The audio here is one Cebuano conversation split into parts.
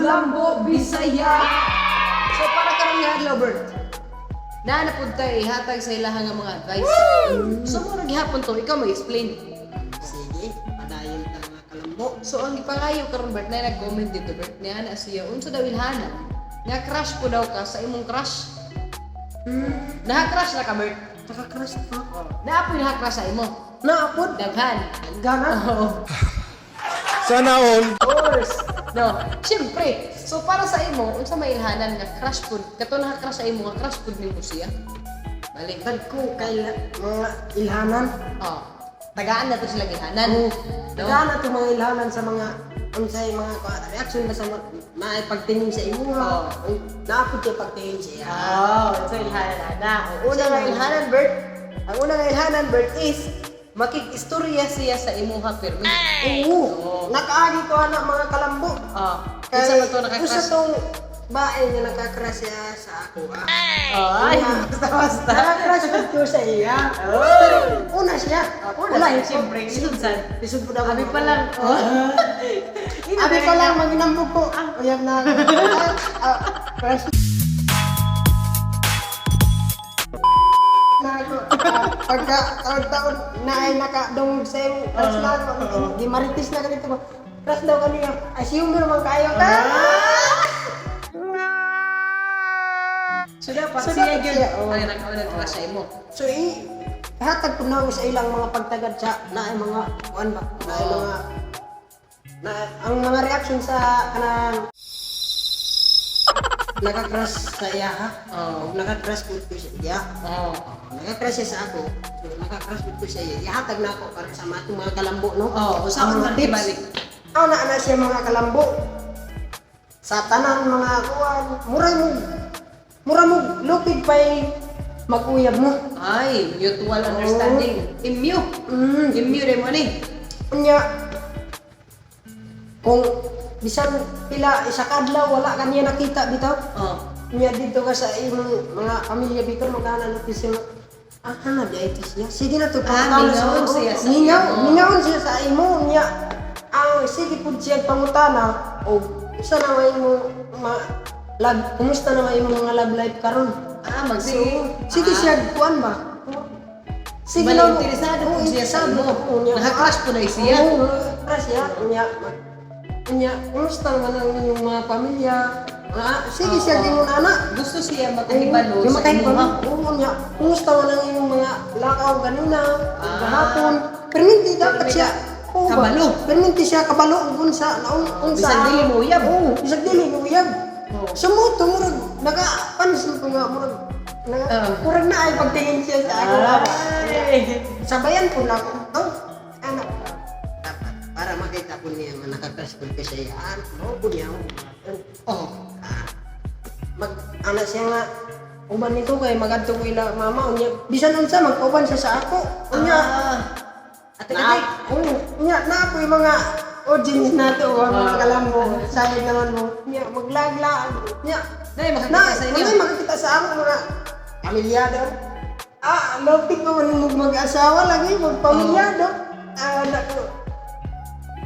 Lambo Bisaya. So para karon nga adlaw, Bert, naa na pud tay ihatag sa ilaha nga mga advice. So mo gihapon to, ikaw mag-explain. Sige, padayon ta, mga kalambo. So ang ipangayo karon, Bert, na nag-comment dito, Bert, niya na siya unsa daw ilhana nga crush po daw ka sa imong crush. Naka-crush na ka, Bert? Naka-crush pa. Naa po'y naka-crush sa imo? Naapod. Daghan. Gana. Oo. Sana all. Of course. No, siyempre. So para sa imo, unsa may ilhanan nga crush pud kato naka-crush sa imo nga crush pud nimo siya? Balik. Dagko kay mga ilhanan. Oh. Tagaan na to sila ilhanan. Oo. No? Tagaan na to mga ilhanan sa mga unsay mga reaction ba sa mga naay pagtingin sa imo. Oo. Naapod kay pagtingin sa iya. Oh, unsa ilhanan ana? Ang una nga ilhanan, Bert, ang una nga ilhanan, Bert, is makig-istorya siya sa imuha pirmi. Oo. Oo. Nakaagi ko ana, mga kalambo. Oh, unsa man to naka-crush? Usa tong bae nga naka-crush siya sa ako. Ah. Oh, ay, basta basta. Naka-crush pud ko sa iya. Pero una siya. Oh, una Wala, siya, siyempre. Lisod sad. Lisod pud ako. Abi pa lang. Oh. Abi pa lang maginambog ko. Ah, uyab na ako. Ah, ah, crush na ako. Ah, pagka taon-taon na ay nakadungog sa imo, crush na ako. Di maritis na ganito ba? Crush daw kaniya. Assume mo naman kayo ka. So dapat So, siya dapat gyud siya, oh. ang nakaunang crush sa imo. So i hatag ko na ako sa ilang mga pagtagad sa na ay mga kuan ba na ay mga na ang mga reaction sa kanang naka-crush sa iya ha. Oo. Og naka-crush ko sa iya. Oh. Naka-crush siya sa ako. So naka-crush ko sa iya. Ihatag na ako para sa mga atong mga kalambo, no. Oo, usapan Ang man tips. ibalik. Aw na ana siya, mga kalambo. Sa tanan mga kuan, mura mo lupig pay mag-uyab mo. Ay, mutual understanding. Immu. Immu rin mo ni. Unya kung bisan pila isa ka adlaw wala kaniya nakita bitaw. Oh. Unya dito ka sa imong mga pamilya bitaw, magana na siya. Ah, ana di ito siya. Sige na to. Ah, Pangutana sa mingaon oo. siya sa Mingaw, imo. mingaon siya sa imo. Unya ang sige pud siya pangutana og usa na may imo ma love, kumusta na may imong mga love life karon? Ah, magsige. Sige Ah. siya kuan ba? Sige Bali, na interesado oo, po siya sa interesado. imo. Oo, niya. Naka-crush po na siya. Oo, naka-crush siya. Unya, unya, kumusta naman ang inyong mga pamilya? Ah, sige siya gingon ana. Gusto siya makahibalo Yung sa makahibalo. imuha. Oo, unya. Kumusta man ang inyong mga lakaw ganina, Ah. gahapon? Pero hindi dapat siya. Oo ba? Kabalo. Pero hindi siya kabalo ug unsa na unsa. Bisag dili mo uyab. Oo, bisag dili mo uyab. Oo. Sumuto murag nakapansin ko nga murag na, murag na ay pagtingin siya sa ako. Ay. Sabayan po na ako. Oh, anak. Dapat para makita ko niya nga naka-crush ko siya. Ah, mo po niya ako. Oh. Ah, mag ana siya nga uban nito kay magadto ko ila mama, unya bisan unsa mag-uban siya sa ako, unya Ah. Ate na ate. oh, unya na ako yung mga audience nato, oh, mga kalambo, sayang naman mo, unya maglagla unya Nay, makakita na sa inyo. nay, makakita sa ako mga pamilyado. Ah, lopit mo man mo mag-asawa lagi magpamilyado. Ah, nako,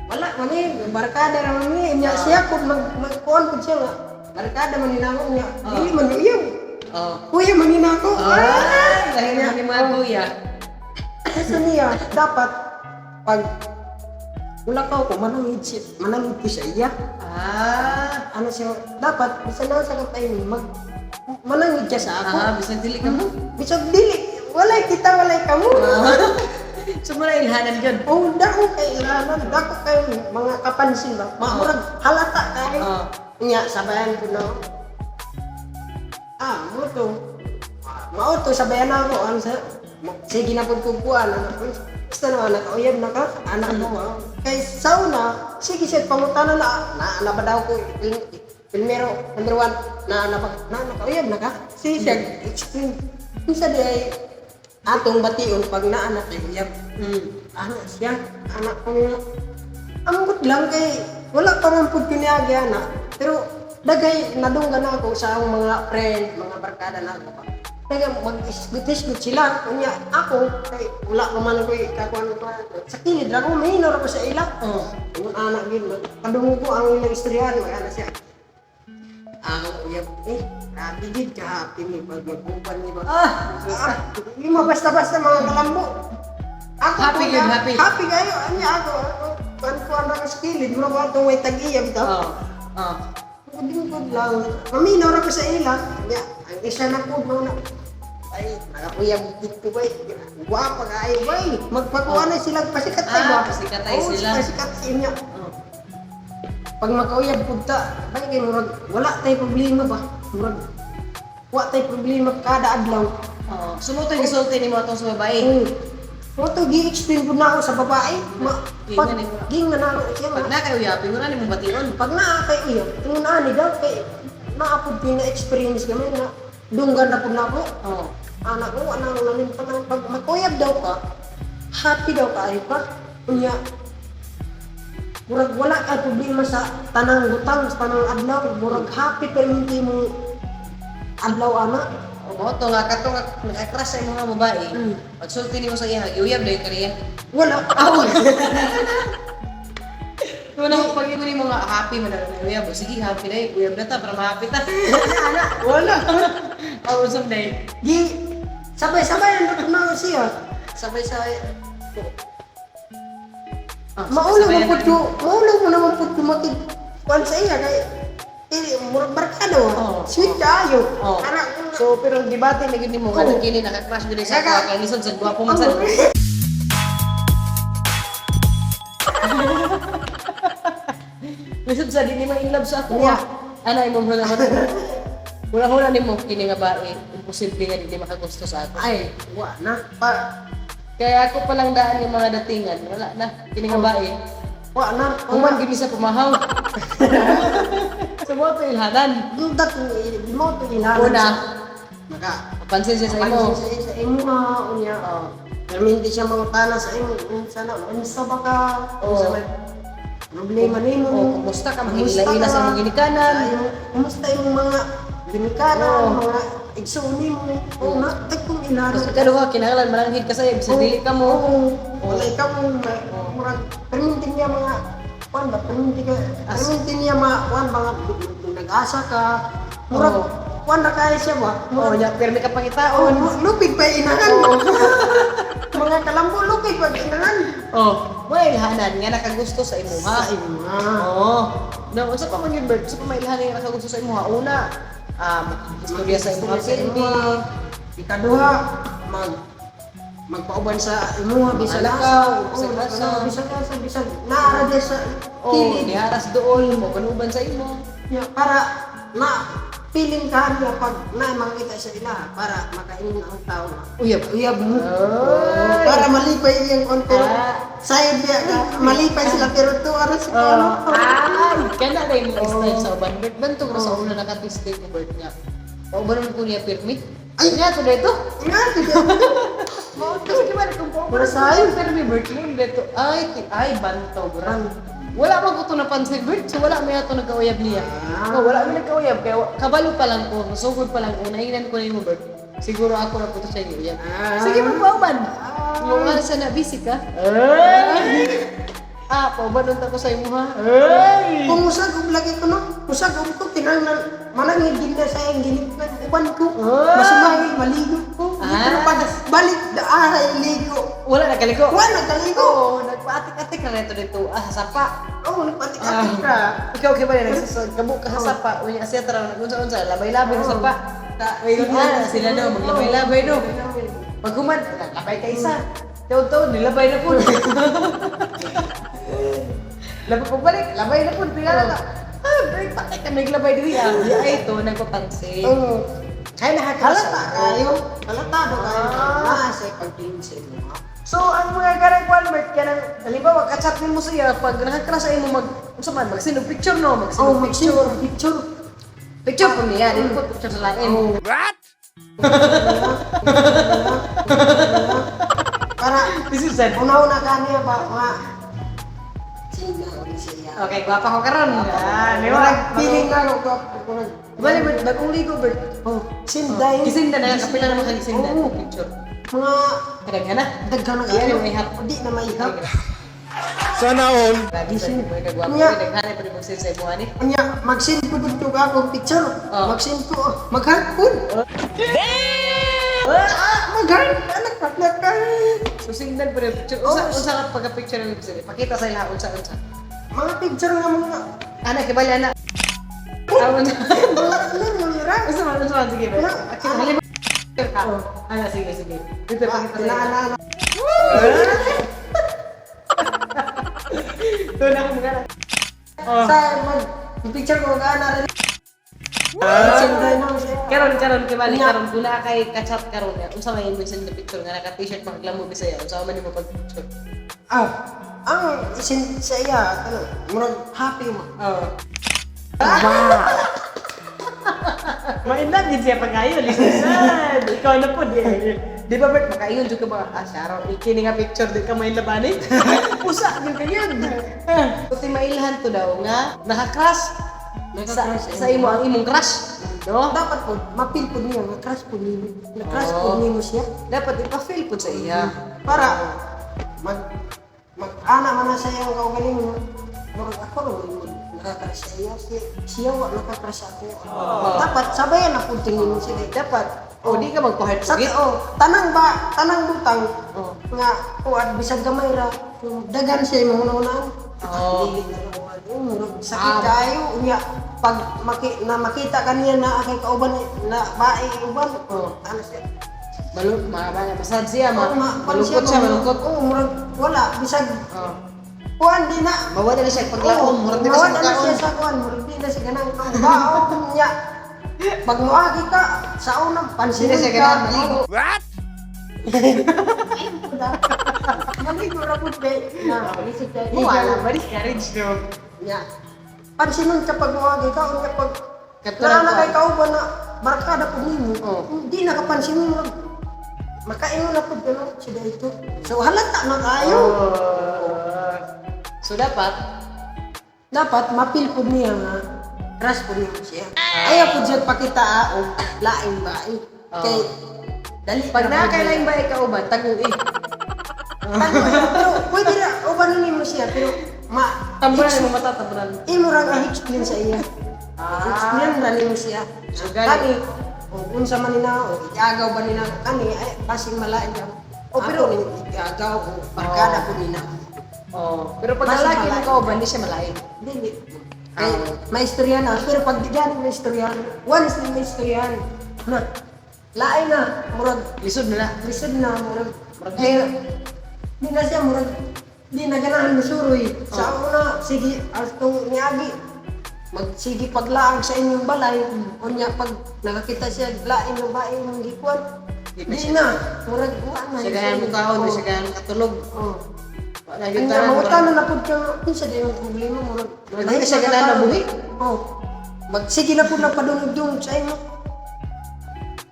wala man eh, barkada ra man eh. Nya siya kung magkuan pud siya nga barkada man ni nako, nya dili man uyab. Kuya man ni nako. Ay, dahil naman ni mga kuya. Kasi niya dapat pag wala ka ko manangid siya, manangid ko sa iya. Ah. Ano siya dapat bisan na sa katay mag manangid siya sa ako. Ah, bisan dili ka mo. Bisag dili, walay kita, walay kamo. So muna ilhanan yun. Oh, dako kay ilanan, dako kay mga kapansin ba. Murag halata kay. Nya sabayan ko no. Ah, mo to. Mao to, sabayan ako ano sa sige na pud ko kuan ano. Basta na anak, uyab na ka, anak mo. Ah. Kay sauna, sige siya pangutana na na na ba daw ko primero, number one, na na ba na nakauyab na ka? Sige siya explain. Unsa di ay atong bation pag naa na kay uyab? Anak siya, anak ko nga. Ambot lang kay wala pa man pud kiniagi ana. Pero dagay nadunggan na ako sa akong mga friend, mga barkada na ako pa. Daga mag-isgut-isgut sila. Unya ako kay wala pa man ako kakuan pa. Sa kilid ra ko, mahinaw ra ko sa ila. Oh. Ingon anak gid, kadungog ko ang ilang istoryahan, mag-ana siya. Ako uyab eh. Grabe gid ka happy mi pag mag-uban ni ba. Ah, Ah, hindi mo basta-basta mga kalambo. Ako Happy po yun, na- happy. Happy kayo. Anya ako. Ako, kuan na sa kilid. Mura ko atong may tag-iya bitaw. Oh. Oh. Lingkod lang. Maminaw ra ko sa ila. Nya, ang isa na po mo na. Ay, nakakuyab dito bay. Guwapa kaayo bay. Magpakuha na sila pasikat tayo Ah, ba? pasikat tayo Oo, sila. Pasikat sa inyo. Oh. Pag makauyab pud ta, bay kay murag wala tay problema ba? Murag wa tay problema kada adlaw. Oh. Sumuto yung gisulti nimo atong sa babae. Mo to gi-explain pud na ako sa babae. Ma, pag Gingan nimo. gingan na ako siya. Pag na kayo uyapin, wala nimo bation. Pag naa kay uyab, ingon ani daw kay naa pud na experience gamay na dunggan na pud na ako. Oh. Anak ko, anang nanin pa na pag makuyab daw ka, happy daw ka ay pa. Unya, murag wala kay problema sa tanang butang, sa tanang adlaw, murag happy perminti mo adlaw ana. O mo to nga kato nga naka-crush sa imong mga babae. Pagsulti nimo sa iya, giuyab dayon kaniya. Wala. Aw. Wala ko pag ingon nimo nga happy man na uyab. O, sige, happy na uyab na ta para ma-happy ta. Ana, Wala. Aw, usab day. Gi sabay-sabay na na siya. Sabay-sabay. Ah, Maulang sabay mo pud na. ko, maulang mo naman pud ko makig kuan sa iya kay eh, murag barkada Oo. oh. Sweet kaayo. Oh. Ana, So, pero debate na gyud nimo Oo. kanang kini naka-crush gyud sa Kaka- ako kay lisod sa gwapo man sad. Lisod sa di nimo in love sa ako. Yeah. Ana imo mo na Huna-huna nimo kini nga bae, imposible nga di makagusto sa ako. Ay, wa na. Pa, Kaya ako palang daan yung mga datingan, wala na kini nga bae. wa na. Human gini sa pumahaw. So mo to ilhanan. Yung datong mo to ilhanan. Una, Maka mapansin siya sa imo. Pansin sa imo ha, unya. Oo. Pero hindi siya mangutana sa imo, unsa na, unsa ba ka? Oo. Unsa may problema nimo? Oo, kumusta ka? Kumusta Makilala ka? sa imong ginikanan. Sa imong- Kumusta imong mga ginikanan, Oo. mga igsoon nimo? Oo, na tagkong ilhanan. Tapos ikaduha, kinahanglan malanghid ka sa bisan dili ka mo. Oo, wala ka mo, murag permintin niya mga kuan ba, permintin ka, permintin niya mga kuan mga nag-asa ka. Murag Oo. kuan na kaya siya ba? Oo, Murag nya pirmi ka oh, pangitaon. lupig pa inahan. Mga kalambo lupig pa inahan. Oh, may ilhanan nga nakagusto sa imuha. Sa imuha. Oo. No, unsa pa man yun, Bert? Unsa pa may ilhanan nga nakagusto sa imuha? Una, istorya sa imuha Istorya sa silbi. imuha. Ikaduha, magpauban sa imuha bisan Mga asa. lakaw, Oo, bisan asa. bisan asa, bisan naara diya sa Oh, kilid. diharas doon, mo kanuban sa imo. Ya, para na feeling ka niya pag na makita sa ila para makainin ang tao na Uyab. uyab mo. Oy! Para malipay iyang kon pero Ah. sayad biya ka malipay sila pero to aras ko ano. Ay, kana na yung style sa uban. Bert, bantog ra sa una nakatisting ko, Bert nga. Pauban man ko niya pirmi. Ay, nga to dito. Nga to. Mao to sige man kung pauban. Para sa'yo. Pirmi Bert mo dito. Ay, ay bantog ra. Wala man ko to napansin, Bert. So wala may ato nagkauyab niya. Ah. No, wala may nagkauyab kaya kabalo pa lang ko, sugod pa lang ko, nahinan ko nimo, Bert. Siguro ako ra po to siya giuyab. Ah. Sige magpauban. Ah. Nga sa na busy ka. Ay! Ah, pauban unta ko sa imuha. Ay! Kung usag og lagi ko no, usag og ko kinahanglan manangin din na sa iyang ginit uban ko. Ah. Masumangil maligo ko. Ah. Pero pag balik daaray ligo. Wala na kaliko. Wala na kaliko. Oo, nagpaatik-atik na nito dito. Ah, sa sapa. Oh, nagpatik-atik ka. Ikaw kay ba nagsasag ka sa sapa. Unya siya tara nagunsa-unsa, labay-labay sa sapa. Ah, sila no, maglabay-labay no. Pag human, labay ka isa. Taon-taon, nilabay na po. Labay pagbalik, labay na po. Tingala na. Ah, break patay ka, naglabay diri ah. Di ay ito, nagpapansin. Oo. Kaya nakakasa. Halata kayo. Halata do kayo. Ah. Naa sa pagtingin sa imo. So, ang mga kanang Walmart, kanang, halimbawa, kachat mo siya, pag nakakras ay mo mag, unsa man, mag og picture no, mag Oh, og picture. picture, picture. Picture po niya, dili po picture sa lain. Oh. Para This is sad. una-una ka niya ba nga sino siya. Okay, gwapa ko karon. Ah, di ba? Murag feeling na ko ko ko. Bali, Bert, bagong ligo, Bert. Oh, sinday. Gisinda na, kapila naman ka gisinda. Oo. Picture. Mga Kadaghan na. daghan na Di na kayo. maihap. Di na maihap. Sana all. Lagi sa mo kagwapo. Nya. Naghanay pa rin mag-send sa imo ani. Unya, mag-send ko dito ka akong picture. Oh. Mag-send ko, mag-heart po. Ah, mag-heart, anak, partner ka. So signal pa rin picture. Oh, Unsa ka pagka picture ng send? Pakita sa ila unsa unsa. Mga picture nga mga, Ana kibali ana. Ah, unsa. mga ano, mga Unsa man sige ba? Yeah. Akit halimbawa picture ka. Ana sige sige. Dito pakita sa Na, ila. na, na. Ito na ako mga. Oh. Sa, mag, picture ko, ana rin. Send tayo na siya. Karon karon kibali Nya. karon gula kay kachat karon nga. Unsa may imong send na picture nga naka t-shirt pag mo Bisaya. Unsa man nimo pag picture? Ah, ang send sa iya, ano, murag happy mo. Oo. Wow. Mainlove din siya pag-ayon. Lisan. Ikaw na po. Di, di ba, Bert, makaingon dyan ka ba? Ah, Sharon, ikini nga picture, di ka mainlove ani. Usa, din ka yun. Kuti mailhan to daw nga, naka-crush. Sa, Naka-crush, sa imo, ang imong crush. No? Dapat po, mapil po niya, na-crush po niya. Na-crush po Oo. niyo siya. Dapat ipa-feel po sa iya. Para, mag, mag-ana man na sa iyang kaugalingon. Murag ako ro, nakakrush sa iya. Siya, siya wa nakakrush ako. Dapat, sabayan na po tingin mo sila. Dapat, o di ka magpa-heart Sa, forget. oh, tanang ba, tanang butang, Oh. nga, uad, bisag gamay ra, dagan siya imong una-unaan. Oo. Dili na lang, oh, murag sakit Ah. kayo unya pag maki, na makita kaniya na akay kauban na bae uban Oo. ano siya. Malu, ma, ma, masad siya, ma, Oo, malungkot siya, malungkot. Oo, murag wala bisag Oh. kuan di na. Mawala na siya paglaom, murag di na siya mawala na makaon. siya sa kuan, murag di na siya ganang bao nya. Pag moagi ka sa una Di pansin na siya ganahan maligo. What? Maligo ra pud kay na lisod kay Wala, ba discourage no? Nya. Pansinon ka pag moagi ka unya pag Katulad naa na ko. kay kauban na barkada pud nimo. Oo. Hindi na kapansin mo. Makaingon na pud ano sila ito. So halata na kayo. Oh. So dapat Dapat mapil pud niya nga crush pud niya siya. Ayaw pud siya pakita og laing bae. Oo. Kay dali pag na pud nakakailaing ba ikaw ba taguin. Tago, pero pwede ra uban nimo siya pero ma Tambunan mo mata tambunan. imo ra nga explain sa iya. Ah. Explain ra nimo siya. So, gani. Kani o unsa man nina o iagaw ba nina kani ay basing malain ka. Oh, pero- Ako ning iagaw o barkada ko nina. Oh, pero pag Mas lalaki mo malain. kauban, di siya malain. Dili. Kay Ah. may istorya na pero pag di gani may istorya, once ni may istorya na lain na murag Lisod na na. lisod na murag Murag eh, di na siya murag di na ganahan musuroy sa una sige atong niagi magsige paglaag sa inyong balay unya pag nakakita siya lain ng bae ng gikuan Di na di siya. na murag wa na Siya ganahan mo kaon, di siya ganahan katulog. Oh. Wala gyud Unya tanan. mangutana na pud ka kinsa di yung problema murag Murag di na siya ganahan mabuhi. Oh. Magsige na pud na padungog sa imo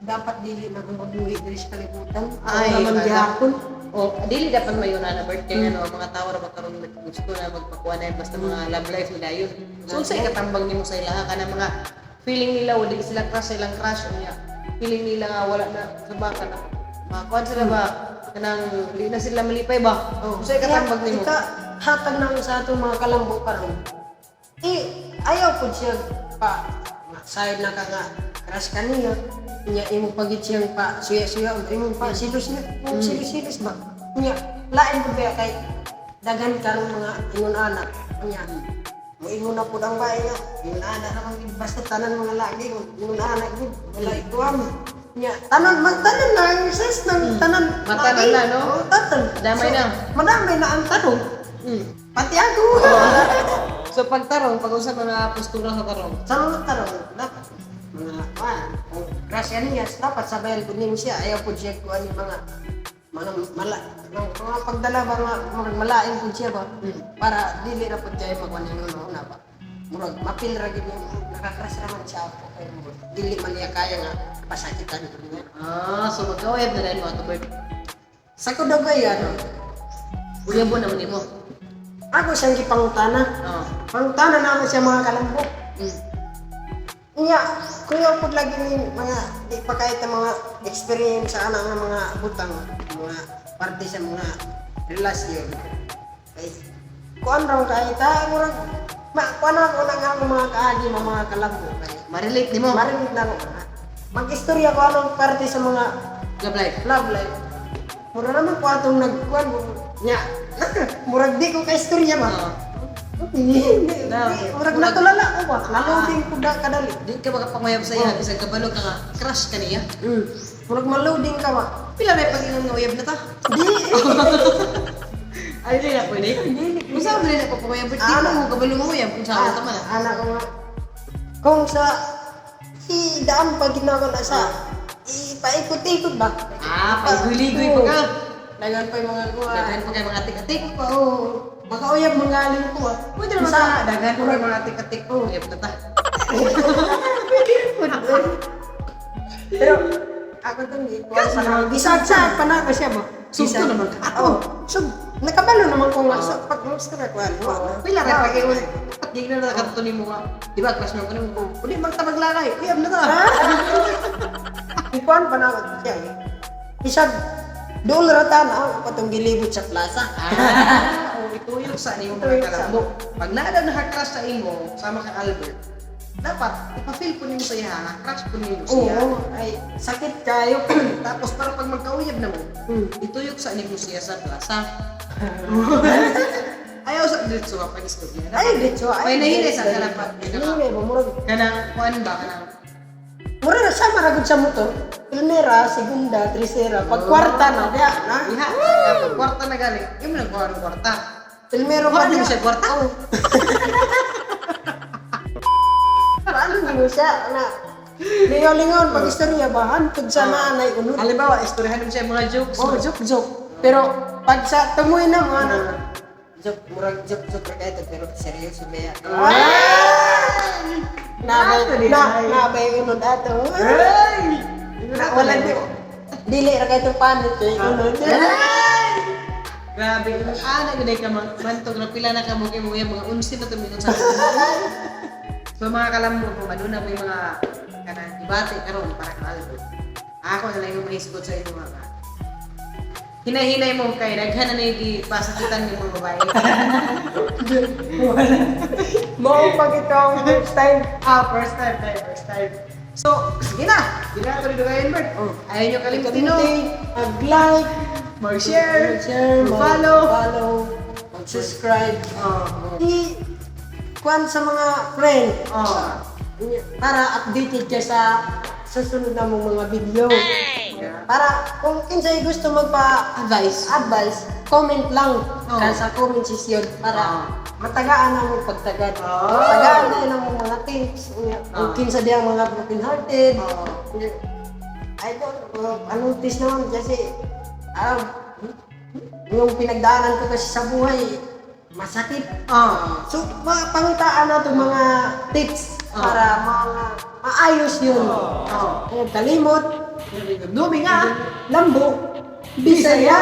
dapat dili na kung mabuhi diri sa kalibutan. Ay, Ay, naman wala. gihapon. Oh, dili dapat mayon na Bert kay ano, ang mga tao ra ba karon gusto na magpakuha na yun, basta mga love life nila yun. So unsay katambang nimo sa ilaha kana mga feeling nila wala sila crush sa ilang crush unya. Feeling nila nga wala na sa baka na makuan sila ba kanang di na sila malipay ba? Oh. Unsay katambag nimo? Ika, hatag na sa atong mga kalambo karon. Eh, ayaw pud siya pa nga, side na ka nga crush ka niya. Nya imo pagit siyang pa suya-suya o imo pa silos niya. Silos-silos ba? Nya lain pud ba kay daghan karon mga ingon anak. Nya moingon na pud ang bae nga ingon anak naman gid basta tanan mga lagi ingon anak gid wala ikuam. Nya tanan magtanan na ang sis ng tanan. Matanan lagi. na, no? Oo, tanan. Damay na. Madamay na ang tanong. Pati ako. So pag tarong, pag unsa mga postura sa tarong? Sa mga tarong, dapat mga kuan, kung crush yan niya, dapat sabayan po niyo siya. Ayaw po siya kuan yung mga mga mala, mga, mga pagdala ba mga, mga malain po siya ba? Para dili na po siya makuan yung una ba. Murag mapil ra gid niya, nakakrush ra man siya ako kay murag dili man niya kaya nga pasakitan ko niya. Ah, so magkawayab na dahil mo ato Bert. Sa kudagay ano, Uyabo naman nimo. ako siyang gipangutana. Oh. Pangutana na ako siya mga kalambo. Nya, kuya pud lagi ni mga di pa kahit ang mga experience sa ana nga mga butang, mga parte sa mga relasyon. Kay Kuan raw kay ta murag ma kuan ako na nga akong mga kaagi mga mga kalabo kay Ma-relate nimo. Marinig na ako. Mag-istorya ko anong parte sa mga Love life. Love life. Mura naman ko atong nagkuan nya. Murag di ko ka istorya ba. Oo. Hindi, Na, murag natulala ko ba. Naloading ko da kadali. Di ka makapanguyab sa iya, bisag kabalo ka nga crush ka niya. Murag ma-loading ka ba. Pila na pag-ingon nga uyab na ta? Di. Ay, di na pwede. Kung saan mo na papanguyab, but di mo kabalo mo uyab kung saan tama na. Anak ko nga. Kung sa si daan pa ginagawa na sa ipaikot-ikot ba? Ah, pag-ligoy pa ka. Dagan pa yung mga kuha. Daghan pa kay mga atik-atik. Oo. Baka uyab mangaling ko ah. Pwede naman sa daghan pa kay mga atik-atik. Oh, uyab na ta. Pero ako itong ikuha pa na. Gisag-sag pa na ako siya ba? Susto Gisag. naman ka. Oo. So, nakabalo naman ko nga. So, pag gusto na kuha. Wala. Pila ra pag-ingon. Di na nakatuto nimo nga. Di ba crush mo ko nimo? Uli magtabaglakay. Uyab na ta. Ikuan pa na ako siya eh. Isag, dool ratan ako patong gilibot sa plaza. Ah, o ituyok sa nimo mga Ituyok sa. kalabo. Pag naa naka-crush sa imo, sama kang Albert. Dapat ipa-feel po nimo sa iya nga crush po nimo siya. Oo, ay sakit kayo. Tapos para pag magkauyab na mo, ituyok sa nimo siya sa plaza. Ayaw sa dito sa pag-istorya. Ay, dito. May nahinay sa kanapat. Nahinay ba? Murag, Kanang kuan ba kanang murag na sama ragod sa motor. Primera, segunda, tercera. Pag kwarta na, diya na. iha, pag kwarta na gali. Imo nang kuha ng kwarta. Primero Kuha pa na niya. siya kwarta. Paano mo siya? Na, lingaw-lingaw, pag istorya ba? Hantod sa naanay unod. Halimbawa, istoryahan mo siya mga jokes. Oh, no? joke, joke. Pero pag sa tumoy na mo, ano, joke, murag joke, joke ra kayo, pero seryoso ba yan? Ah! Nabay, na, nabay unod ato. Ay! Na, wala di, dili ra kayo itong panit, eh, unod. Grabe, ana gud ka mantog na pila na ka mo kay mga mga 11 na tumingon sa. So mga kalambo kung ano na may mga kanang debate karon para kang Albert. Ako na lang yung mahisgot sa inyo mga hinahinay mo kay daghan na na pasakitan ng mga babae. Mao pag ito ang first time. Ah, first time, tayo, first time. So, sige na. Hindi na ito rin kayo, Albert. Oh. Ayaw nyo kalimutin, no? Mag-like, Mag-share, share, mag-follow. follow, mag-subscribe. Oh. I kuan sa mga friend. Oh. Para updated ka sa susunod na mong mga video. Para kung kinsay gusto magpa Advice. advice, comment lang Oo. ka sa comment section para Oo. matagaan ang mong pagtagad. Oo. Tagaan din ang mong mga tips. Kung Oo. kinsa diyang mga broken hearted. Oo. I don't know, anong tips naman kasi yung pinagdaanan ko kasi sa buhay, masakit. Oh. So, pangitaan na itong mga tips Oo. para mga maayos yun. Oo. Kung kalimot, Numi nga. lambo, Bisaya!